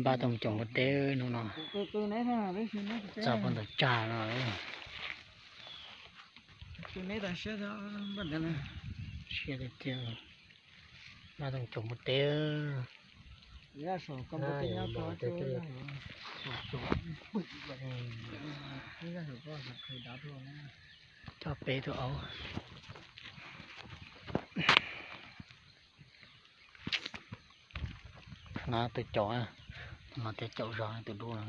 Pab tuaj mus caum npua teb hnub no, txog puag ntawm tsag no. Siab tiag tiag, pab tuaj mus caum npua teb. Coj peb tug aub. No tus caum, no tias caum zog tus dub no.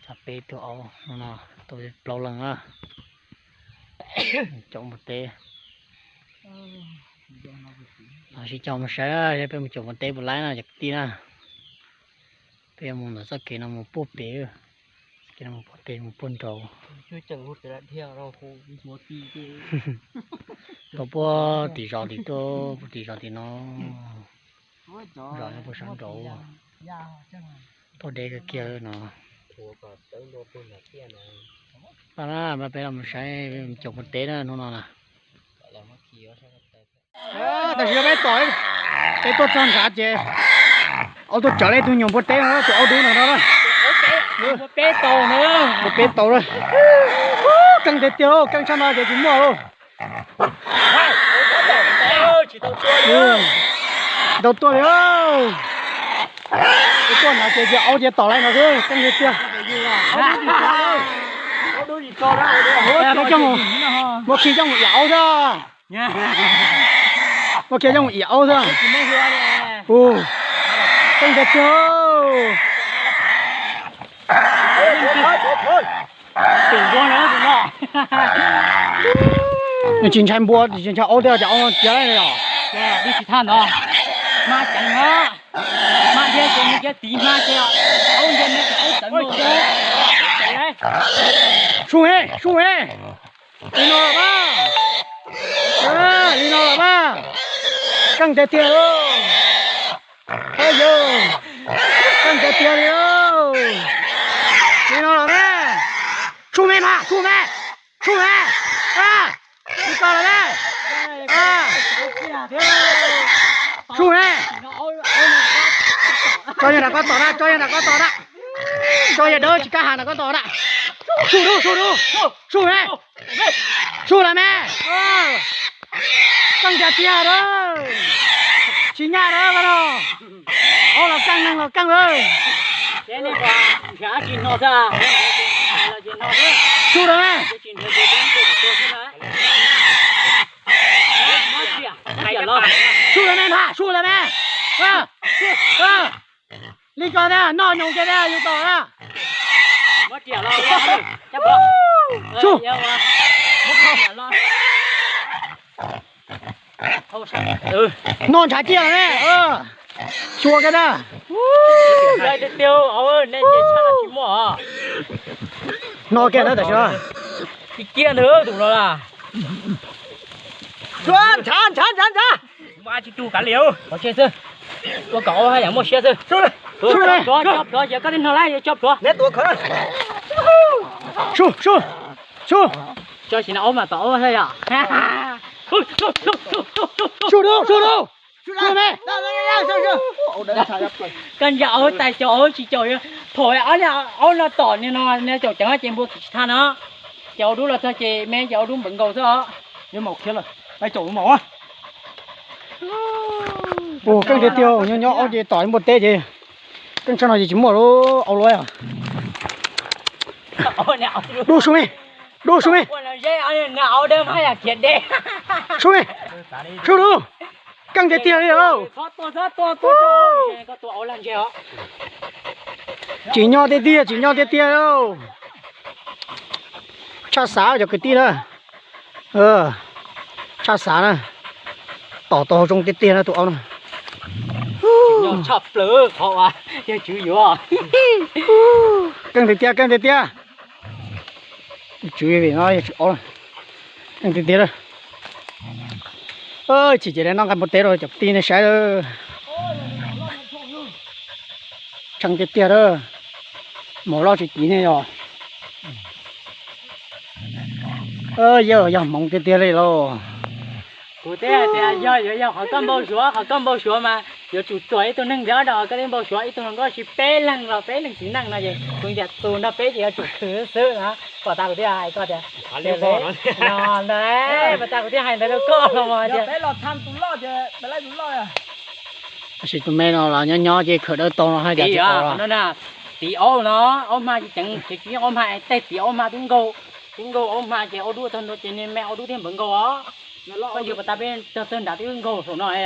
Coj peb tug aub no, tau plaub leeg na. Caum npua teb. Los sib coj mus saib peb mus caum npua teb puas laib na cov kwv tij na. Peb yuav mus ntawm txoj kev no mus puag pem, kev no mus puag pem mus puag nraud. Tau puag tim zos tim tuaj, puag tim zos tim no, zos nyob puag sab nraud. Tuaj deb kawg kiag no. Pab na, pab peb los mus saib caum npua teb na hnub no na. Tam sim no peb tom, peb tuaj txog nrad ces aub tuaj cawm ib tug nyuag npua teb no, tus aub dub no no. Npua peb tau na, keej tiag tiag, keej tshaj no ces tsis muaj lauj. Tsis tau tuaj li. Peb tuaj nrad ces aub ces tom lawm no xwb, keej tiag tiag. Peb coj mus, muab khi coj mus yam aub xwb. Muab khi coj mus yam aub xwb. Keej tiag tiag. Nws tsis ntshai npua, tsis ntshai aub thiab, ces aub no ciav lawm os. Dib tsis thaj ntawd, hmab ceev na, hmab thiab ces nws thiab tiv hmab ces aub ntiag me ces aub txawv nkaus thiab. Sub he, sub he. Li no los pab, li no los pab. Keej tiag tiag lauj. Yog, keej tiag tiag li lauj. Li no los me. Sub me mas, sub me, sub me. Li ko los me. Sub me. Tso yog nram ko tom na, tso yog nram ko tom na. Tso yog dawb tsis kaj has nram ko tom na. Sub dub, sub dub, sub me. Sub lawm me. Keej tiag tiag lawm. Tsis nyaj lawm no. Aub los keej, neeg los keej lawm. Sub lawm me. Sub lawm me, sub lawm me. Li ko tiag, noj nyoos kiag tiag yus tom na. Sub. Noj ntshav ciaj ne. Xyuas kiag na. No kiag na tam sim no. Ciaj ntawd tus no las. Ntshav ntshav ntshav ntshav. Ua tsis tu kav liam. Ua kom aub haj yam muaj siab xwb. Cov plhuav, cov plhuav, yog koj twb no lawm, cov plhuav. Sub, sub, sub. Cov sim no aub mas tom aub thiab yom. Sub, sub, sub. Koj ncaim aub tais caum aub tsis caum, thaum ob niag aub no tom nws no, nws caum ceev ces npua tsis thaj no. Ces aub dub los txog ces me ces aub dub npawv nkaus xwb os. Yuav maum khiav lawm, tais caum maum. Keej tiag tiag, nyob nyob aub ces tom npua teb ces keej tshaj no ces tsis muaj lub aub luaj. Dub sub me, dub sub me. Sub me, sub dub. Keej tiag tiag li lauj. Tsim nyog tiag tiag, tsim nyog tiag tiag. Tshaj xav cov kwv tij na. Tshaj xav na. Tom tau zoo tiag tiag na tus aub no. Tshaj plaws qhov uas yog tswv yuav. Keej tiag tiag, keej tiag tiag. Tswv vim no yog tswv aub. Keej tiag tiag. Chim ces noj nqaij npua teb rau cov kwv tij nej saib. Tshaj tiag tiag a. Maum loj tsis tiv ne yog. Yog, yog hmoov tiag tiag li lauj. Kuv twb hais tias yog yuav yog qhov koj npau suav, qhov koj npau suav mas Yuav tsum txuas ib tug neeg ntiav no, koj li npau suav ib tug hluas nkauj siv peb leeg los peb leeg txiv neej no ces kuv ntiam tus no peb ces yuav tsum khwv xwb na. Kom tas kuv thiaj hais koj tias, pas tas kuv thiaj hais ntawd rau koj no mas tias. Tab sis tus me no los nyob nyob ces khwv dawb tau no hais tias tsis pom los. Tiv aub no, aub hma ces ceev ces tsis nyob aub hma, tej tiv aub hma twb nkaug, twb nkaug aub hma ces aub dub tag nrho ces niag me aub dub thiab npawv nkaug os. Koj yug pas tas peb tog txog nrad twb nkaug saum no os.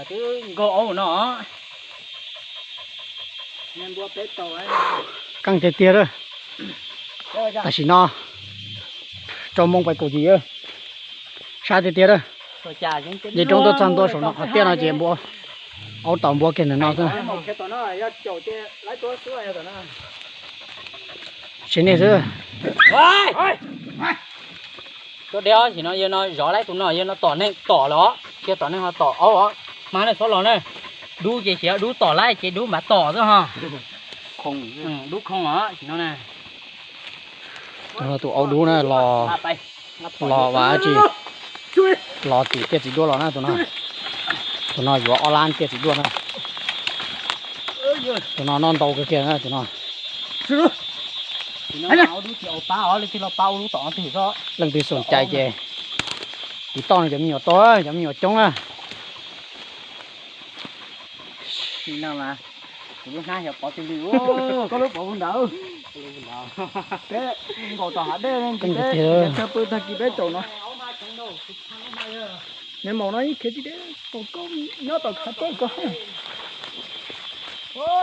Twb nkaug aub no. Keej tiag tiag lawm. Tam sim no rau moos pais kaum yim, sab tiag tiag lawm. Nce roob tuaj txog ntua saum no qhov tiaj no ces npua, aub tom npua kiag ntawm no xwb. Tsis nej xwb. Tuaj deb os, sim no yawg no zov laib tus no, yawg no tom neeg tom los, yawg tom neeg ho tom aub os. Hma na txhob los na, dub ces sim dub tom laib ces dub mam tom xwb ho. Dub khoo os sim no na. Tus aub dub na los, los vas tsis, los tim tiaj txiv duaj los na tus no. Tus no yuav ob lab tiaj txiv duaj na. Tus no noj ntau kawg kiag na tus no. Leej twg xom cai ces tiv toj no cov me nyuam tau, cov me nyuam coob na. Kuv lub hnab xyov pov twg li, koj lub pov puag nrad. Peb nkaum tom hav dej, peb pw tag kis peb caum no. Nws maum no ib khiav tsis deb, nyob tom khav koj ko.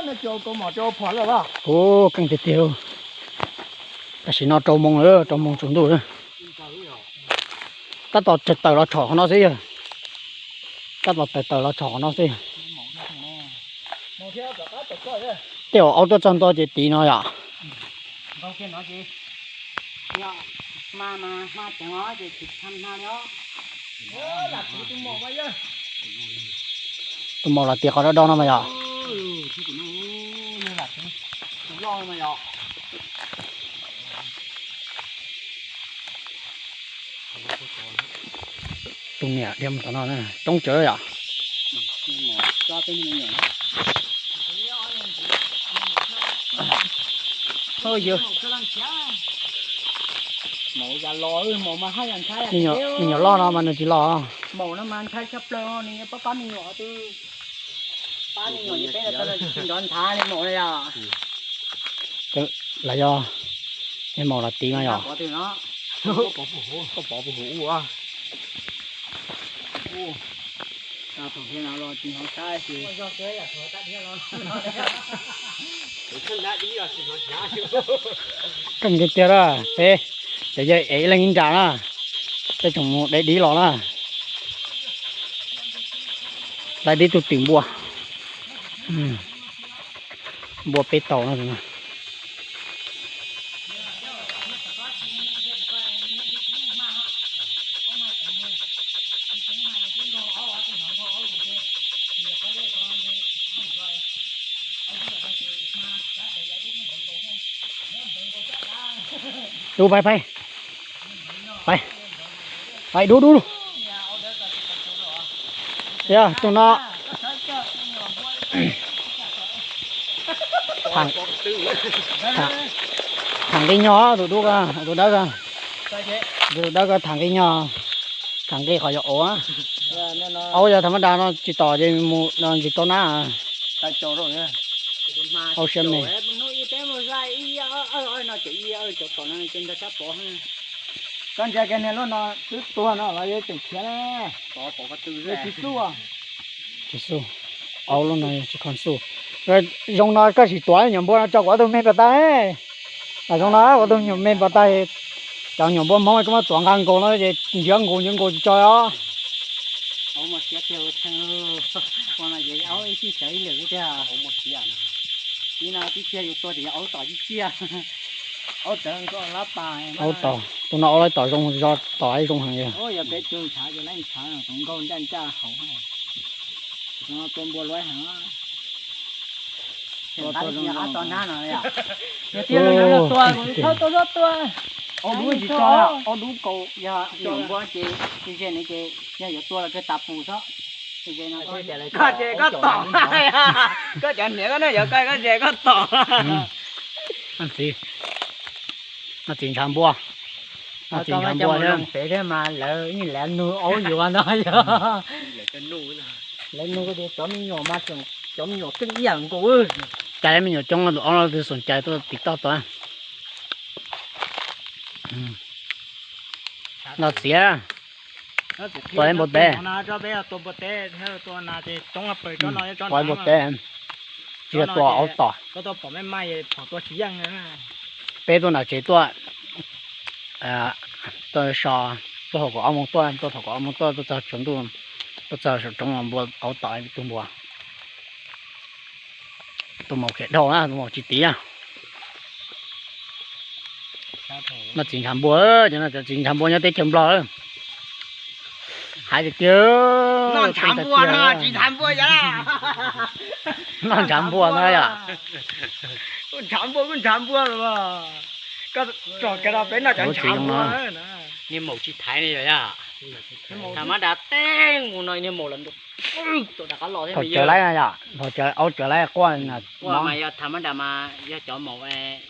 Nej tsis ua kaus mom tsis ua phom lawm los? Ub, keej tiag tiag. Tam sim no rau moos lawm, rau moos tsaus ntuj lawm. Tab tom tawm los tshom qhov no xwb yog. Tab tom tawm tawm los tshom qhov no xwb. Tej zaum aub tuaj txog ntua ces tiv no yom. Tus maum los tiv qhov do do no mas yom. Tus niam dhia mus tom no na, coob tsawv yom. Me nyuam loj no mas nws tsis los. Maum no mas ntshai tshaj plaws, nws pab pab me nyuam twb, pab me nyuam ces peb tau nrov nthav li maum no yog. Los yog, es maum los tiv no yog. Koj pov puag hauv ua. Keej tiag tiag lawm peb, cov yawg ev ib leeg ib nra na, peb tseem mus de dib los na. Laib dib tug twm npua, npua peb tau no. Dub, pais, pais, pais, pais, dub, dub, dub. Yog tus no. Tham nqi nyog tus dub ko, tus dawb ko. Tus dawb ko tham nqi nyog, tham nqi qhov yuav ua. Aub yog tham mab das no tsis tom ces mus ntsis tau nab. Aub siab me. Koj ntsia kiag niag lub no twb tuag no los yog tseem khiav na. Tsis xub, aub lub no tsis kho xub. Zoo no koj sim tuav nyuam npua no tso kuv ob tug me pas tag. Zoo no kuv ob tug nyuam me pas tag, cov nyuam npua Hmoob koj muab tuav nqa nkaus no ces ntsiav nkaus ntsiav nkaus tsis tso os. Aub tom, tus no aub lawv tom zoo zog, tom zoo heev li. Aub dub tsis tso, aub dub kaus yog nyuam npua ces tsis ze nws ces yog yuav tua los kawg tas pus xwb. Koj tsis koj tom, koj cov hniav koj ne, yog koj koj tsis koj tom. Txiv, no txiv ntshav npua, no txiv ntshav npua thiab mas lawv yeej lawv nug aub yuav no yog. Lawv nug tias cov me nyuam mas, cov me nyuam keej ib yam nkaus. Cas me nyuam coob, tus aub no twb xoom cai tuaj tim toj tod. No txiv, tua npua teb. Tua npua teb, tsis yog tua aub tom. Peb tuaj nram tsev tuaj, tuaj so, tuaj thaum kaum ob moos tuaj, tuaj thaum kaum ob moos tuaj, tuaj txog tsaus ntuj, tuaj txog saum roob npua aub tom ib tug npua. Tus maum khiav dhau na, tus maum tsis tiv. No txiv ntshav npua, cov no cov txiv ntshav npua nyob teb chaws Nplog. Hais tiag tiag, noj ntshav npua no txiv ntshav npua yom. Noj ntshav npua no yom. Ntshav npua kuj ntshav npua los, koj tsom kiag rau peb noj cov ntshav npua. Niag maum tsis thaiv ne yom. Tham mab das teb mus no niag maum los, thaum cawv laib na yom, thaum cawv aub cawv laib quaj mas yog tham mab das mas yog cov maum,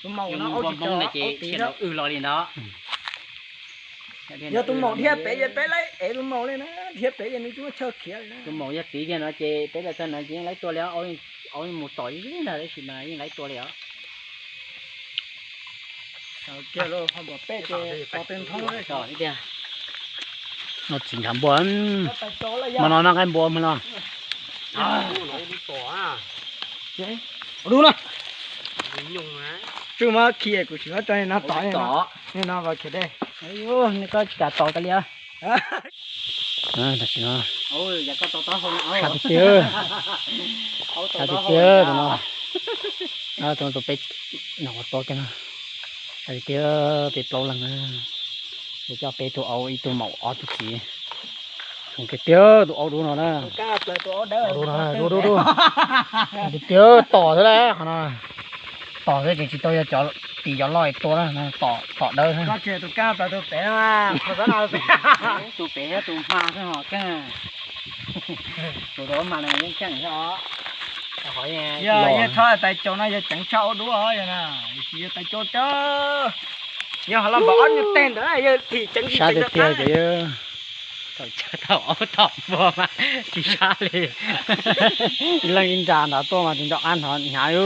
tus maum no aub tsis cawv ces thiaj los wb los li ntawd. Yog tus maum dhia pem ces peb laib ev tus maum li na, dhia pem ces nws tsis muaj chaw khiav li na. Tus maum yog tiv kiag no ces peb tawm tag no ces yeej laib tua li os, aub mus tom ib ntag tab sis mas yeej laib tua li os. No txiv ntshav npua, hmo no noj nqaij npua hmo no. Ua dub na. Tswj muab khi kuv tsis muab rau nej no tom, nej no khiav dej. Nej koj tsis kam tom kiag li. Tam sim no sab tiag tiag, sab tiag tiag tus no, tus no tus peb no ua tua kiag no, sab tiag tiag peb plaub leeg na. Ces coj peb tug aub ib tug maum ob tug txiv. Tiag tiag tus aub dub no na, dub dub dub, tiag tiag tom xwb lawm qhov no. Tom xwb ces tsis tau yog cov tim cov loj tua na, tom dawb xwb. Tus pem thiab tus hma xwb ho keej. Tus hma no yeej keej xwb os. Yog yeej txhob tais caus no yog ceev tshaj aub dub os, yog na, yog tais caus cov, yog ho los npam ob nyuag teg ntawd yog thim ceev sab tiag tiag. Thaum aub tom npua mas tsis sab li. Ib leeg ib nra nrad tuaj mas tsis nco qab hnov hnyav li.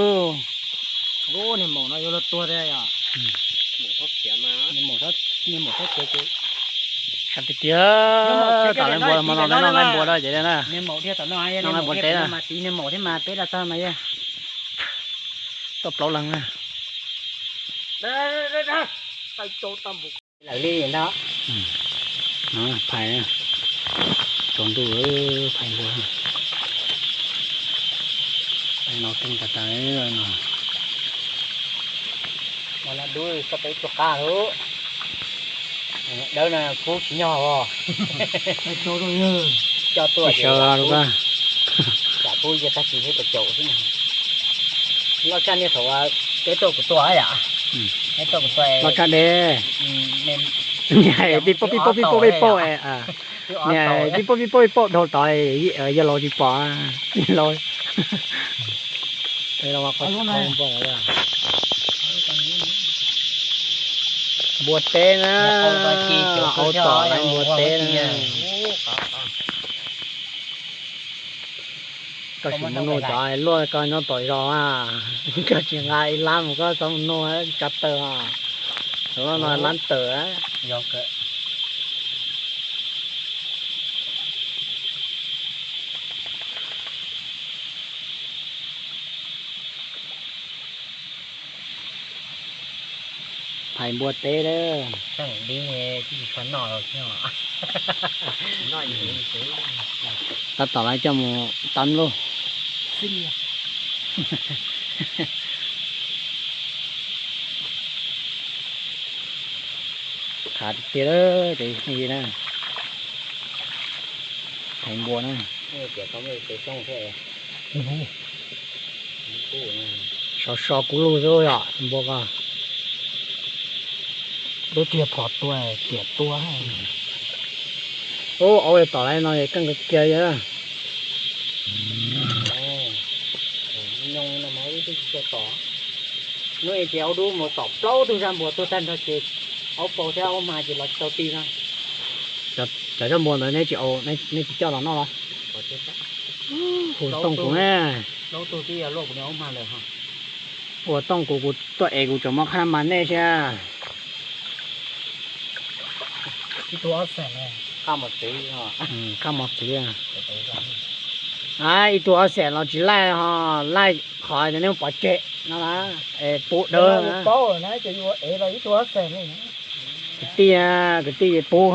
Niag maum no yuav luag tuag thiab yom. Niag maum txhob khiav ces sab tiag tiag. Tom nqaij npua los mas no noj nqaij npua dab ces na. Noj nqaij npua teb na. Mas tiv niag maum thiab mas peb los txog mas yog tuaj plaub leeg na. Lawv li no. Phais, tsaus ntuj, phais npua. No keej tas tas no. Dub txoj peb tsuag qab lawm. Dawb no kub tsis nyog os. Coj tuaj sawv los, tsam kub cia tag kis thiab caum xwb. Loj tshaj niag thaum peb tuaj kuv tua yom. Peb tuaj kuv tua loj tshaj deb. Niag pib paub pib paub pib paub pib paub, niag pib paub pib paub pib paub dhau tod, yawg laus tsis pom, yawg laus. Npua teb na, aub tom lawv npua teb na. Koj tsis mus nuj cov luaj koj nyob tom zos, koj tsis nqa ib lab mus koj txhob mus nuj tsa taw, no lab taw. Phais npua teb lawm. Tab tom lawv coj mus tawb lauj. Khav tiag tiag, phais npua na. Sov so kuv lug xwb yom npua ko. Lub tiag phom tua tiam tua. Ub, aub tom lawv no keej kiag kiag. Nyob no mas wb twb tsis tau tom. Hnub no ces aub dub mus tom plaub tug zaj npuas tuag tag nrho ces aub paug thiab aub hma ces los tsis tau ti no. Cov zaj npuas ntawd neb tsis, neb tsis coj los noj los? Hu tooj kuv na. Ua tooj kuv, kuv tuaj es kuv tseem muab qhab mas nej thiab. Qhab mos txwv. Ib tug ob xees los tsis laij ho, laij qhov tias nej pov tseg no na, pub dawb na. Kwv tij, kwv tij pub,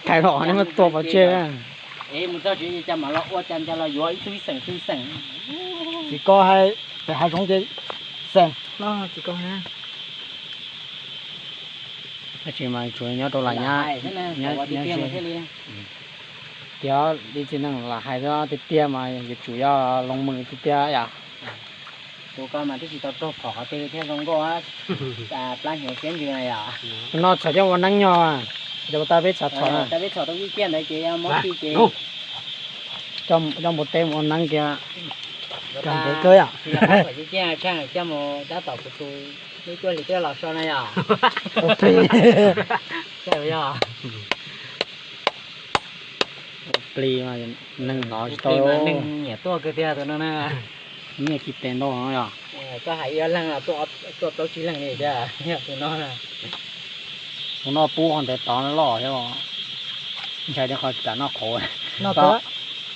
thaiv los nej muab tua pov tseg. Txiv ko hais pem hav zoov ces xeem no, txiv ko hais. Tab sis mas tsuas nyob rau lam nyab, tias li txiv neej lam hais xwb, tiag tiag mas yuav tsum yog loo mws tiag tiag yom. Tus ko mas twb tsis tau raug phom qhov twg thiab zoo nkauj, plab hnyuv siab ntsws na yom. No txhom coj ua neeb nyo, cov ua tab peb txhom txhom na. Tab peb txhom tau ib ciaj ntawd ces mob txij ces coj npua teb mus ua neeb kiag, kawg ntev kawg yom. Txhom ib ciaj tshaj coj mus tab tom kuv tus lub cuaj hlis twb los so na yom. Ua plig, ua plig mas neeg hnov tsis tau. Neeg nyiam tuaj kawg tiag tus no na. Nyiaj tsis tes ntau no yom. Koj hais ib ob leeg tuaj plaub tsib leeg li tiag tus no. Tus no pub qhov ntawd tod loj thiab, ntshai tias qhov tsis kam noj qhuav. Noj tau,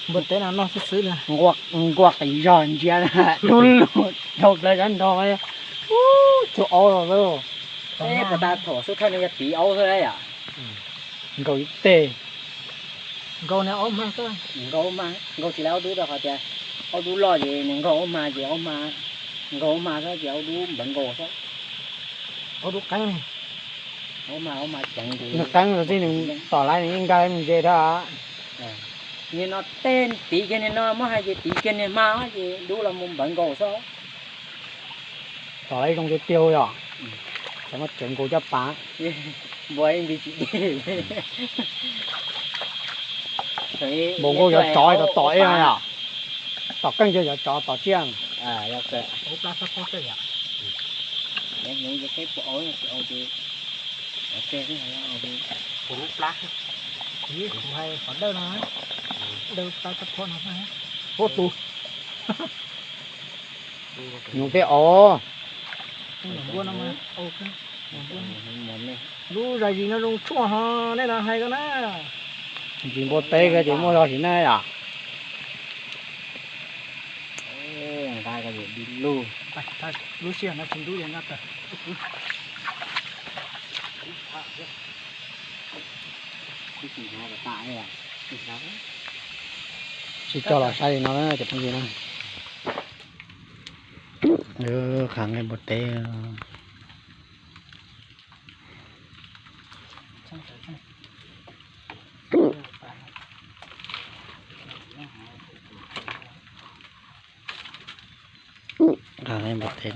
npua teb no noj xwb xwb li. Nquaj qis zog ntsia dub lug dhau plaws sab nrho. Ub, tshuav aub los lawm. Peb puas tas thaum xub thawj no yog tiv aub xwb yom. Nkaus ib teg. Nkaus niag aub hma xwb. Nkaus aub hma, nkaus tsis lawv aub dub rau qhov tias aub dub loj ces nws nkaus aub hma ces aub hma, nkaus aub hma xwb ces aub dub npawv nkaus xwb. Aub dub qeeb. Aub hma, aub hma ceev tus. Nws qeeb los xij nws tom laiv nws yeej nkag mus ze thiab. Niag no tej tiv kiag niag no muab hais ces tiv kiag niag hma ces dub los mus npawv nkaus xwb. Tom laiv zoo tiag tiag yom. Cov no tseem nkaus caj pas. Npua ib ntsis tsis dig. Npaum nkaus cov tsov tom tom ib no yom. Tom keej kiag cov tsov tom tsiaj. Kuv hais qhov dawb no, dawb plab txob phuab no. Ub tus, nws tej os. Lub zais zis no zoo tshuaj ho, nej los hais ko na. Ntsis npua teb kawg ces muaj zog sim na yom. Nqa ko di lug. Lub sij hawm no tsis ntub ces nqa tawm. Tsis tso los saib li no na cov phooj ywg na. Qhav nqaij npua teb. Nqaij npua teb,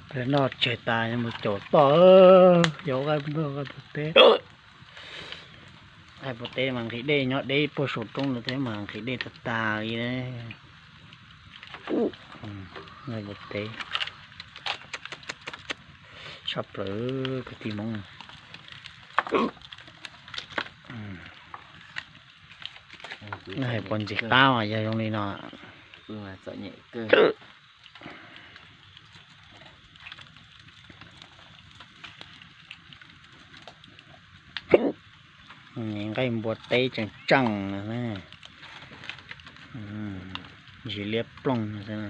peb noj tseg tas mus caum toj, yuav nqaij npua teb. Nqaij npua teb mas nqhis dej nyob deb puag saum roob lawm thiab mas nqhis dej tag tag li. Nqaij npua teb tshaj plaws kwv tij Hmoob. Nej hais puas ntxim qab mas yog zoo li no. Nqaij npua teb tseem tseem no, ntsis liab ploog no xwb.